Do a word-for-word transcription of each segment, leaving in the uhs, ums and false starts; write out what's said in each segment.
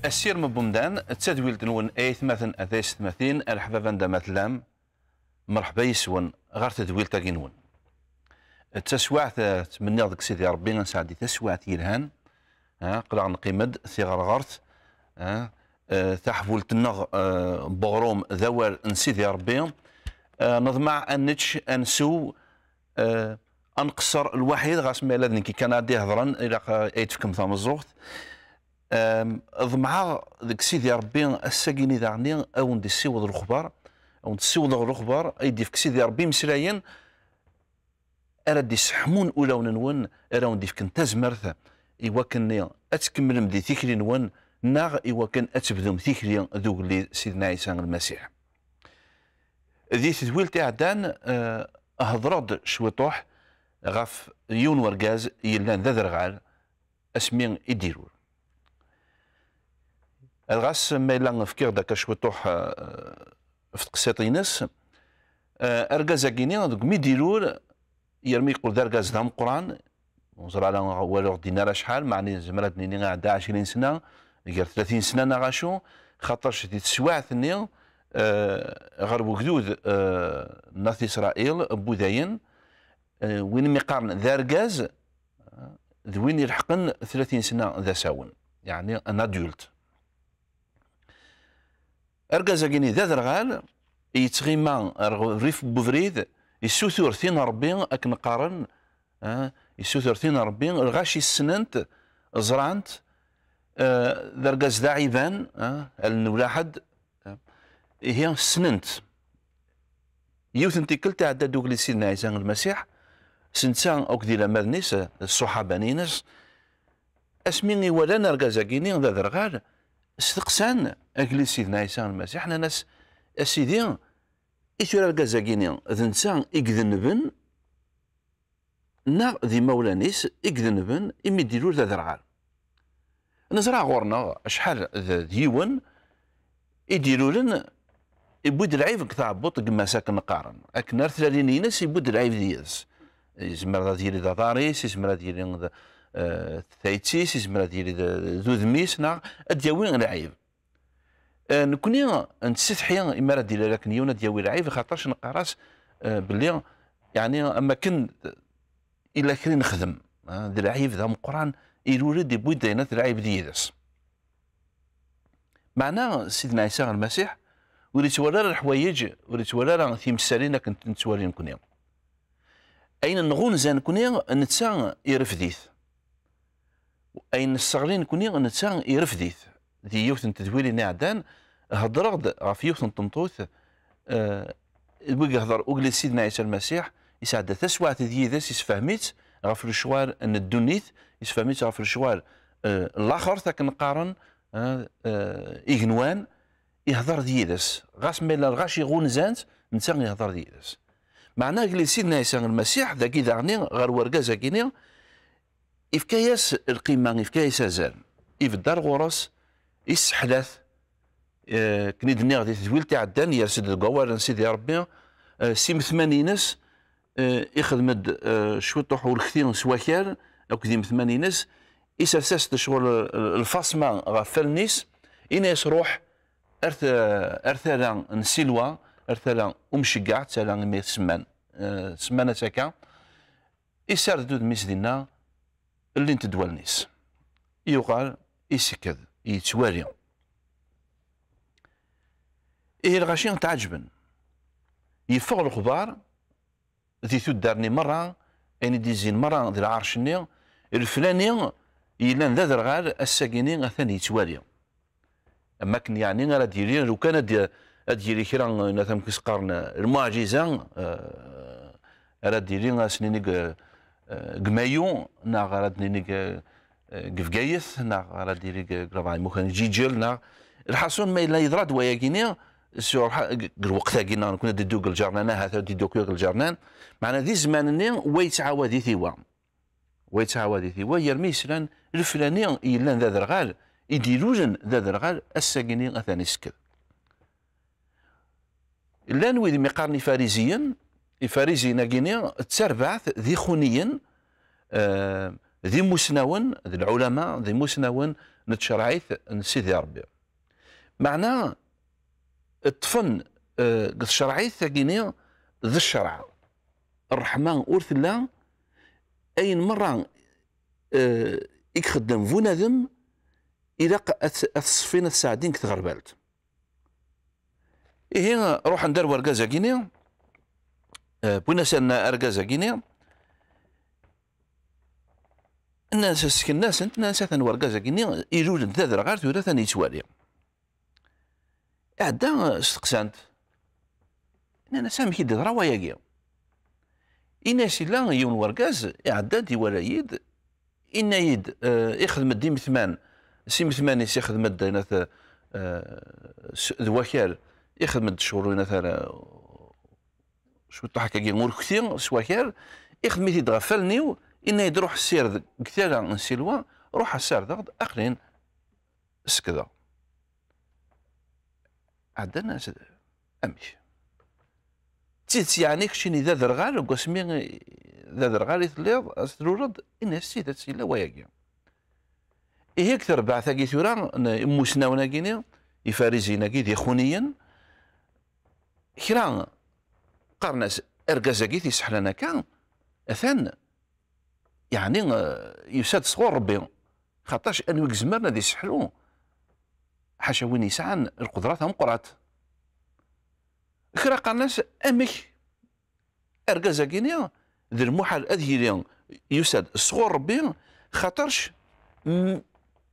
Asirem n wemdan, d tadwilt-nwen ay atmaten d aysetmatin, a leḥbab anda ma tellam, merḥba yes-wen ɣer tadwilt-agi-nwen. D taswiɛt, eh, ttmenniɣ deg Sidi Ṛebbi ad nesɛeddi taswiɛt yelhan, eh, aql-aɣ neqqim-d tiɣerɣert, eh, eh, taḥbult-nneɣ, eh, n uɣrum d awal n Sidi Ṛebbi, eh, neḍmeɛ ad nečč, ad nsew, eh, ad nqeṣṣer lwaḥid, ɣas ma yella d nekk kan ad d-ihedṛen, ilaq, eh, ad yi-d-tefkem tameẓẓuɣt. Em, ḍemɛeɣ deg Sidi Ṛebbi ass-agi-nni daɣen ad wen-d-issiweḍ lexbar, ad wen-d-ssiwḍeɣ lexbar, ay d-ifk Sidi Ṛebbi imeslayen ara d-isseḥmun ulawen-nwen, ara wen-d-ifken tazmert i wakken ad tkemmlem di tikli-nwen, neɣ i wakken ad tebdum tikli d ugellid Sidna Ɛisa Lmasiḥ. Di tedwilt iɛeddan, eh, hedreɣ-d cwiṭuḥ ɣef yiwen wergaz yellan d aderɣal asmi i d-irur. Ɣas ma yella fkiɣ-d akka cwiṭuḥ, eh, ɣef teqsiṭ-ines, eh, argaz-agi-ni deg mi d-irur, yermi yeqqel d argaz d ameqqran, ur ẓriɣ ara, ur ɣ-din ara acḥal, meɛna nezmer ad d-nini iɛedda ɛecrin sna, gar tlatin sna neɣ acu, xaṭerc di teswiɛt-nni, eh, ɣer wegdud, eh, n At Isṛayil n wudayen, eh, win mi qqaren d argaz, eh, d win ileḥqen tlatin sna d asawen, yeɛni un adulte. Argaz-agi-ni d aderɣal, yettɣima ar rrif n ubrid, yessutur tin n Ṛebbi, akken qqaren, eh, yessutur tin n Ṛebbi, lɣaci ssnen-t, ẓran-t, eh, d argaz d aɛiban, eh, allen n ulaḥed, eh, ihi ssnen-t. Yiwet n tikkelt iɛedda-d ugellid Sidna Ɛisa Lmasiḥ, s netta akked ilammaden-is, eh, ṣṣuḥaba-ines, asmi i walan argaz-agi-ni d aderɣal, steqsan agellid Sidna Ɛisa Lmasiḥ, nnan-as: "A Sidi, i tura argaz-agi-ni d netta i idenben, neɣ d imawlan-is i idenben imi d-ilul d aderɣal? Neẓra ɣur-neɣ acḥal d, d yiwen i d-ilulen, iwwi-d lɛib deg tɛebbuḍt n gma-s akken qqaren, akken ar tlalin-ines iwwi-d lɛib d yid-s. Yezmer ad yili d aḍar-is, yezmer ad yili d, eh, tayet-is, yezmer ad yili d, d udem-is, neɣ ad d-yawi lɛib." Eh, nekni nettsetḥi imi ara d-ilal akken yiwen ad d-yawi lɛib, xaṭerc neqqar-as, eh, belli, yeɛni, am akken illa kra i nexdem, ah, d lɛib d ameqqran, ilul-d, iwwi-d ayen at lɛib d yid-s. Meɛna Sidna Ɛisa Lmasiḥ ur ittwali ara leḥwayeǧ, ur ittwali ara timessalin akken nettwali nekni. Ayen nɣunza nekni, netta irfed-it. Ayen nesseɣli nekni, netta irfed-it. Di yiwet n tedwilin iɛeddan, heddreɣ-d ɣef yiwet n tmeṭṭut, eh, wi yehder ugellid Sidna Ɛisa Lmasiḥ, yesɛedda taswiɛt d yid-s, yessefhem-itt ɣef lecɣal n ddunit, yessefhem-itt ɣef lecɣal, eh, n laxert akken qqaren, eh, eh, igenwan, ihder d yid-s. Ɣas ma yella lɣaci ɣunzan-t, netta ihder d yid-s. Meɛna agellid Sidna Ɛisa Lmasiḥ, dagi daɣni, ɣer wergaz-agi-ni, ifka-yas lqima, ifka-yas azal. Ibedd ar ɣur-s, isseḥla-t, eh, akken i d-nniɣ di tedwilt iɛeddan, yers-d deg wawal n Sidi Ṛebbi, eh, s imetman-ines, eh, ixdem-d, eh, cwiṭuḥ ulekti s wakal akked imetman-ines, isers-as-d ccɣel, eh, lfaṣma ɣef wallen-is, ini-as: "Ruḥ ar ta-, ar tala n Silwa, ar tala umceggeɛ, tala imi semman, eh, semman-as akka." Isard-d udem-is dinna, llint-d wallen-is. Yuɣal isekked, yettwali. Ihi lɣaci tɛeǧben. Yeffeɣ lexbar di tuddar-nni merra, ayen i d-izzin merra di lɛerc-nni, leflani yellan d aderɣal, ass-agi-ni atan yettwali. Am akken yeɛni ara d-yili, lukan ad d-, ad d-yili kra n, n, amek i s-qqaren, lmuɛjiza, eh, ara d-yili, ad s-nini deg, eh, deg Mayu, neɣ ara d-nini deg, eh, deg Bgayet, neɣ ara d-yili deg, deg Ṛebɛa Imukan, Ǧiǧel, neɣ, lḥaṣun, ma yella yeḍra-d wayagi-ni, sur ḥa-, deg, deg lweqt-agi, neɣ nekni ad d-iddu deg lǧernan, ahat ad d-iddu akk deg lǧernan, meɛna di zzman-nni, wa yettɛawad-it i wa. Wa yettɛawad-it i wa, yermi yeslan leflani yellan d aderɣal, i d-ilulen d aderɣal, ass-agi-ni atan isekked. Llan wid mi qqaren ifariziyen, ifariziyen-agi-ni d tarbaɛt d ixuniyen, eh, d imusnawen, d lɛulama, d imusnawen n tcerɛit n Sidi Ṛebbi. Meɛna ṭṭfen, eh, deg tcerɛit-agi-ni d ccerɛ. Ṛṛeḥma ur tella, ayen merra, eh, i ixeddem bunadem, ilaq ad t-, ad t-ṣeffin, ad t-sɛeddin deg tɣerbalt. Ihi, ruḥen-d ar wergaz-agi-ni, eh, wwin-as ar-, argaz-agi-ni, nnan-as, sken-asen-t, nnan-as atan wergaz-agi-ni, ilul-d d aderɣal, tura atan yettwali. Iɛedda, eh, steqsan-t, nnan-as, amek i d-yeḍra wayagi? Ini-as, yella yiwen wergaz, iɛedda-d, iwala-yi-d, inna-yi-d, eh, ixdem-d imetman, s imetman-is ixdem-d, inat, eh, s-, d wakal, ixdem-d ccɣel, inat ara, cwiṭ ḥakkagi ur kti, s wakal, ixdem-it-id ɣef wallen-iw, inna-yi-d, ruḥ ssired deg tala n Silwa, ruḥ ssardeɣ-d, aql-in sekdeɣ. Ɛeddan-as, amek? D tidet, yeɛni keččini d aderɣal, deg wasmi d aderɣal i telliḍ, ad tluleḍ, ini-as, d tidet, yella wayagi. Ihi, deg terbaɛt-agi tura, n imusnawen-agi-ni, ifariziyen-agi, d ixuniyen, kra qqaren-as, argaz-agi t-iseḥlan akka, atan, yeɛni, eh, yusa-d sɣur Rebbi, xaṭac anwi izemren ad iseḥlu, ḥaca win yesɛan lqedra tameqqrant. Kra qqaren-as, amek argaz-agi-ni d lmuḥal ad yili yusa-d sɣur Rebbi, xaṭerc, mm,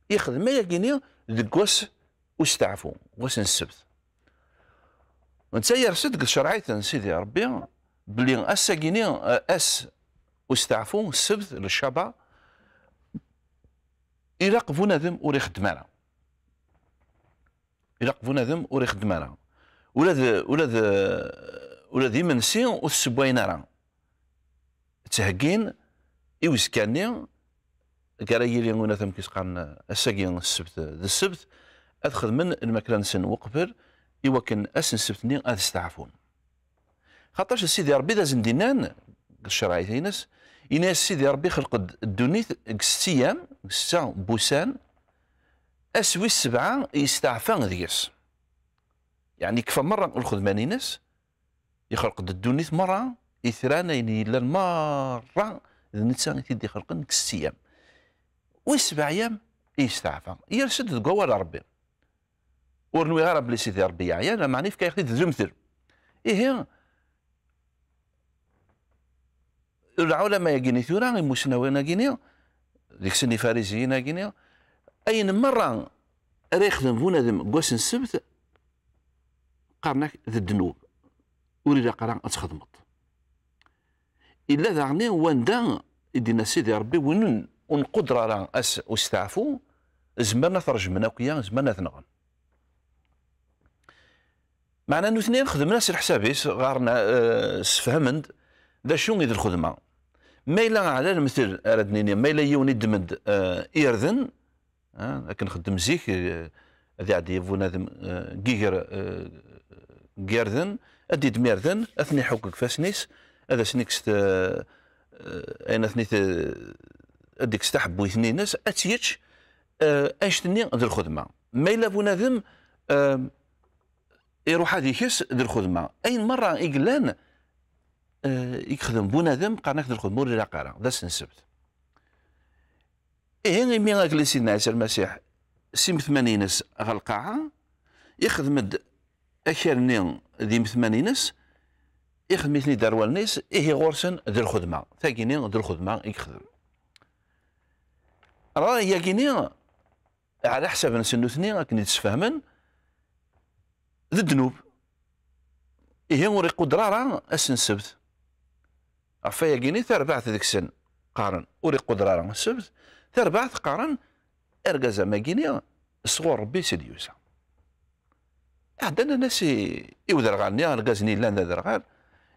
ixdem ayagi-ni deg wass usteɛfu, wass n ssebt. Netta yers-d deg tcerɛit n Sidi Rebbi belli ass-agi-ni, eh, ass usteɛfu, ssebt, lecaba, ilaq bunadem ur ixeddem ara. Ilaq bunadem ur ixeddem ara. Ula d, ula d, ula d imensi ur t-ssewwayen ara. Ttheggin i uzekka-nni, deg ara yili win amek i s-qqaren ass-agi ssebt d ssebt, ad xedmen lmakla-nsen uqbel, i wakken ass n ssebt-nni ad steɛfun. Xaṭac d Sidi Ṛebbi d asen-d-innan, deg tcerɛit-ines, ini-as Sidi Ṛebbi xelq-d ddunit deg setta ayyam, deg setta n wussan, ass wis sebɛa yesteɛfa deg-s. Yeɛni, yekfa merra lxedman-ines, ixelq-d ddunit merra, itran, ayen yellan merra, d netta i t-id-ixelqen deg setta ayyam. Wis sebɛa ayyam i yesteɛfa, yers-d deg wawal n Ṛebbi. Ur nwiɣ ara belli Sidi Ṛebbi yeɛya, lameɛna yefka-yaɣ-t-id d lemtel. Ihi, lɛulama-agi-ni tura, imusnawen-agi-ni, deg-sen ifariziyen-agi-ni, ayen merra ara yexdem bunadem deg wass n ssebt, qqaren-ak d ddnub, ur ilaq ara ad txedmeḍ. Illa daɣen wanda i d-yenna Sidi Ṛebbi, win ur nquder ara ass usteɛfu, zemren ad t-rejmen akya, zemren ad t-nɣen. Meɛna nutni xedmen-as leḥsab-is, ɣaren, eh, ssefhamen-d d acu i d lxedma. Ma yella ɛla lemtel ara d-nini, ma yella yiwen iddem-d, eh, irden, ah, akken xeddem zik, eh, ad iɛeddi bunadem, eh, deg iger, eh, deg irden, ad d-iddem irden, ad ten-iḥukk deg ifassen-is, ad asen-ikkes, eh, eh, ayen ad ten-it-, ad d-ikkes taḥebbuyt-nni-ines, ad tt-yečč, eh, annect-nni d lxedma. Ma yella bunadem, eh, iruḥ ad ikes, d lxedma. Ayen merra i yellan, eh, i yexdem bunadem, qqaren-ak d lxedma, ur ilaq ara, d ass n ssebt. Ihi, imi agellid Sidna Ɛisa Lmasiḥ s imetman-ines ɣer lqaɛa, ixdem-d akal-nni d imetman-ines, ixdem-iten-id ar wallen-is, ihi ɣur-sen d lxedma. Tagini d lxedma i yexdem. Ṛṛay-agi-ni, ɛla ḥsab-nsen nutni, akken i d-sfehmen, d ddnub. Ihi ur iquder ara ass n ssebt. Ɣef wayagi-ni, tarbaɛt deg-sen qqaren ur iquder ara ssebt, tarbaɛt qqaren argaz am wagi-ni sɣur Ṛebbi i s-d-yusa. Ɛeddan nnan-as i, i uderɣal-nni, argaz-nni yellan d aderɣal,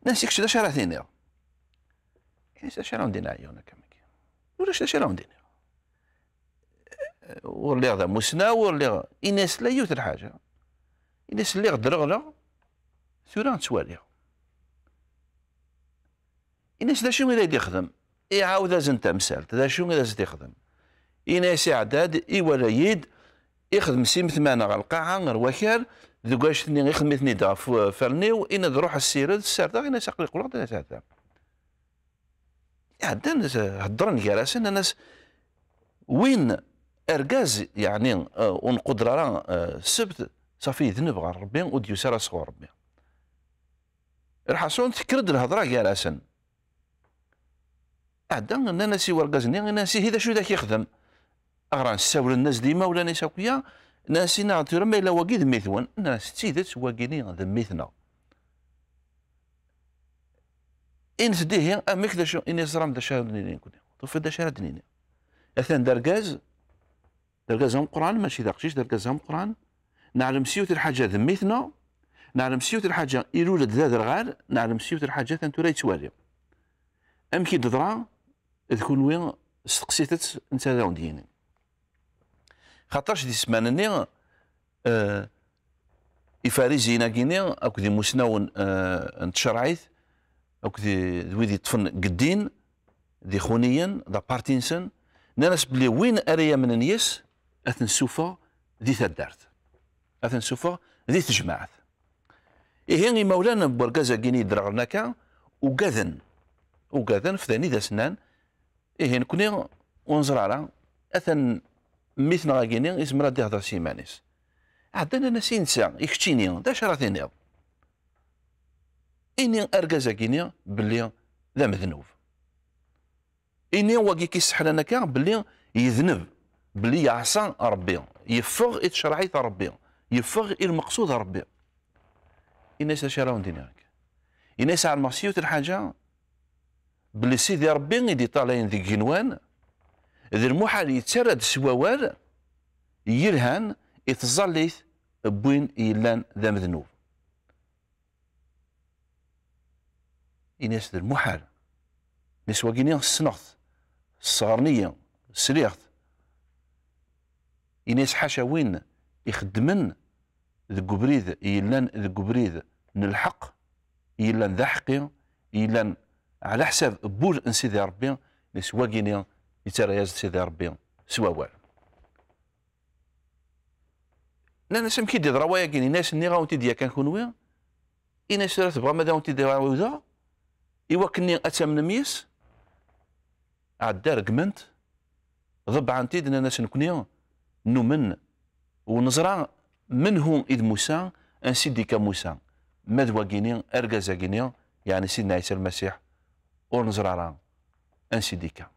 nnan-as, i kečč d acu ara tiniḍ? Ini-as, d acu ara wen-d-iniɣ yiwen akka am wagi? Ulac d acu ara wen-d-iniɣ. Ur lliɣ d amussnaw, ur lliɣ, ini-as la yiwet lḥaǧa. Ini-as lliɣ ddreɣleɣ, tura ttwaliɣ. Ini-as d acu i la d-ixdem? Iɛawed-asen tamsalt, d acu i la s-d-ixdem? Ini-as iɛedda-d, iwala-yi-d, ixdem s imetman ɣer lqaɛa, ɣer wakal, deg wannect-nni ixdem-iten-id ɣef, uh, fern-iw, ini-d ruḥ ssired, ssardeɣ, ini-as aql-i qqleɣ-d, ini-as iɛedda. Iɛeddan, uh, heddren gar-asen, nnan-as, win argaz, yeɛni, uh, ur nquder ara, uh, ssebt, safi yedneb ɣer Rebbi, ur d-yusi ara sɣur Rebbi. Lḥaṣun, tekker-d lhedra gar-asen. Ɛedda, nnan-as i wergaz-nni, nnan-as, ihi d acu i d ak-ixdem? Aɣran ssawlen-as-d imawlan-is akk-ya, nnan-as, inaɣ tura ma yella wagi d mmi-twen? Nnan-as, d tidet, wagini d mmi-tneɣ. Init-d ihi, amek d acu, ini ẓram d acu ara d-nini nekni. Tufiḍ d acu ara d-nini? Atan d argaz, d argaz ameqqran, mačči d aqcic, d argaz ameqqran. Neɛlem s yiwet lḥaǧa d mmi-tneɣ, neɛlem s yiwet lḥaǧa ilul-d d aderɣal, neɛlem s yiwet lḥaǧa atan tura yettwali. Amek i d-teḍra? D kunwi, steqsit-tt, netta ad awen-d-yini. Xaṭac di ssman-nni, eh, ifariziyen-agi-nni akked imusnawen, eh, n tcerɛit, akked i-, d wid yeṭṭfen deg ddin, d ixuniyen, d aparti-nsen, nnan-as belli win ara yamnen yes, ad t-nessufeɣ di taddart, ad t-nessufeɣ di tejmaɛt. Ihi imawlan n wergaz-agi-nni yedderɣlen akka, ugaden, ugaden, fdan-id as-nnan, ihi nekni ur neẓri ara, atan mmi-tneɣ-agi-nni izmer ad d-ihder s yiman-is. Ɛeddan nnan-as i netta, i keččini, d acu ara tiniḍ? Ini argaz-agi-nni belli d amednub. Ini wagi k-isseḥlan akka belli yedneb, belli yeɛṣa Ṛebbi, yeffeɣ i tcerɛit n Ṛebbi, yeffeɣ i lmeqsud n Ṛebbi. Ini-as d acu ara wen-d-iniɣ akka. Ini-as ɛelmeɣ s yiwet lḥaǧa, belli Sidi Ṛebbi i d-iṭalayen deg igenwan, d lmuḥal yettarra-d s wawal yelhan i tẓallit n win yellan d amednub. Ini-as d lmuḥal. Ini-as wagini ssneɣ-t, sseɣren-iyi, sliɣ-t. Ini-as ḥaca win ixeddmen deg ubrid yellan deg ubrid n lḥeqq, yellan d aḥeqqi, yellan ɛla ḥsab n wul n Sidi Ṛebbi, ini-as wagini yettarra-yas-d Sidi Ṛebbi s wawal. Nnan-as amek i d-iḍra wayagi? Ini-as nniɣ-awen-t-id yakan kunwi. Ini-as tura tebɣam ad awen-t-id-ɛiwdeɣ i wakken ad tamnem yes? Ɛedda regmen-t, ḍebbɛen-t-id, nnan-as nekni numen u neẓra menhu i d Musa, ansi d-ikka Musa. Ma d wagini, argaz-agini, yeɛni Sidna Ɛisa Lmasiḥ, ur neẓra ara ansi d-ikka.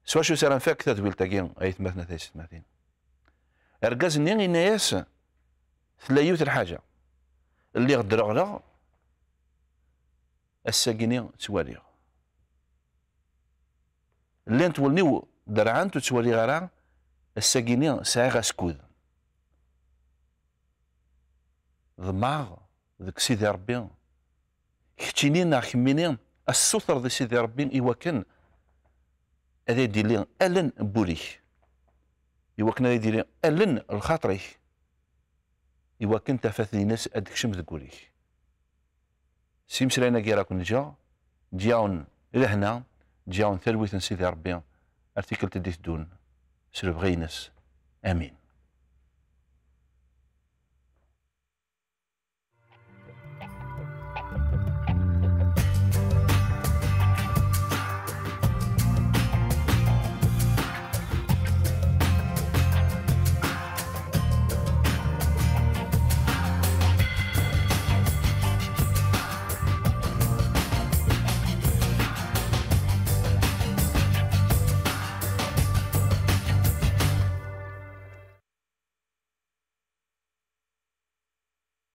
S wacu s ara nfak tadwilt-agi, ay atmaten, a taysetmatin? Argaz-nni yenna-yas, tella yiwet lḥaǧa. Lliɣ ddreɣleɣ, ass-agini ttwaliɣ. Llant wallen-iw derɛent, ur ttwaliɣ ara, ass-agini sɛiɣ askud. Ḍemɛeɣ deg Sidi Ṛebbi, keččini neɣ kemmini, ad tessutreḍ i Sidi Ṛebbi i wakken ad ak-d-yili allen n wul-ik, i wakken ad ak-d-yili allen n lxaṭer-ik, i wakken tafat-ines ad d-tekcem deg wul-ik. S imeslayen-agi ara ken-ǧǧeɣ, ǧǧiɣ-awen lehna, ǧǧiɣ-awen talwit n Sidi Ṛebbi ar tikkelt i d-iteddun s lebɣi-ines. Amin.